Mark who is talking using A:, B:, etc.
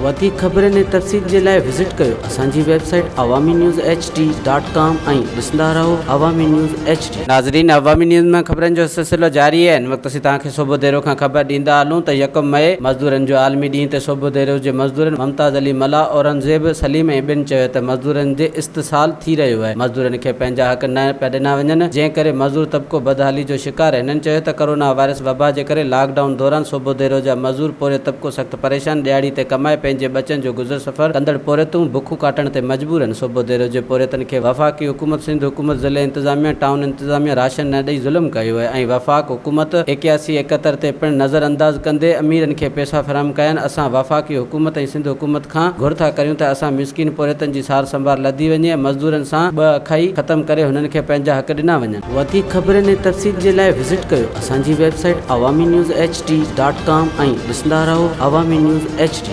A: وڌيڪ خبرن ۽ تفصيل جي لاء وزٽ ڪيو اسان جي website Awami news H D dot com ۽ ڏسندا رهو عوامي نيوز ايڇ ڊي.
B: ناظرين عوامي نيوز مان خبرن جو سلسلو جاري آهي هن وقت اسين توهان کي صوڀو ديرو کان خبر ڏيندا هلون ته يڪم مئي مزدورن جو عالمي ڏينهن تي صوڀو ديرو جي مزدورن ممتاز علي ملاح اورنگزيب سليم ۽ ٻين چيو ته مزدورن جي استحصال ٿي رهيو آهي مزدورن کي پنهنجا حق نه پيا ڏنا وڃن جنهن ڪري مزدور طبقو بدحالي جو شڪار آهي هنن چيو ته ڪرونا وائرس وبا جي ڪري لاڪ ڊائون دوران صوڀو ديرو جا مزدور پورهيت طبقو سخت پريشان ڏهاڙي تي ڪمائي پنهنجي ٻچن جو گذر سفر ڪندڙ پورهيتون بکون ڪاٽڻ تي مجبور آهن صوڀوديرو جي پورهيتن کي وفاقي حڪومت سنڌ حڪومت ضلعي انتظاميا ٽائون انتظاميا راشن نه ڏئي ظلم ڪيو آهي ۽ وفاق حڪومت 81 71 تي پڻ نظر انداز ڪندي اميرن کي پئسا فراهم ڪيا آهن اسان وفاقي حڪومت ۽ سنڌ حڪومت کان گهر ٿا ڪريون ته اسان مسڪين پورهيتن جي سار سنڀار لڌي وڃي ۽ مزدورن سان ٻه اکائي ختم ڪري هنن کي پنهنجا حق ڏنا وڃن.
A: وڌيڪ خبرن ۽ تفصيل جي لاء وزٽ ڪيو اسان جي website Awami news H D dot com ۽ ڏسندا رهو عوامي نيوز ايڇ ڊي.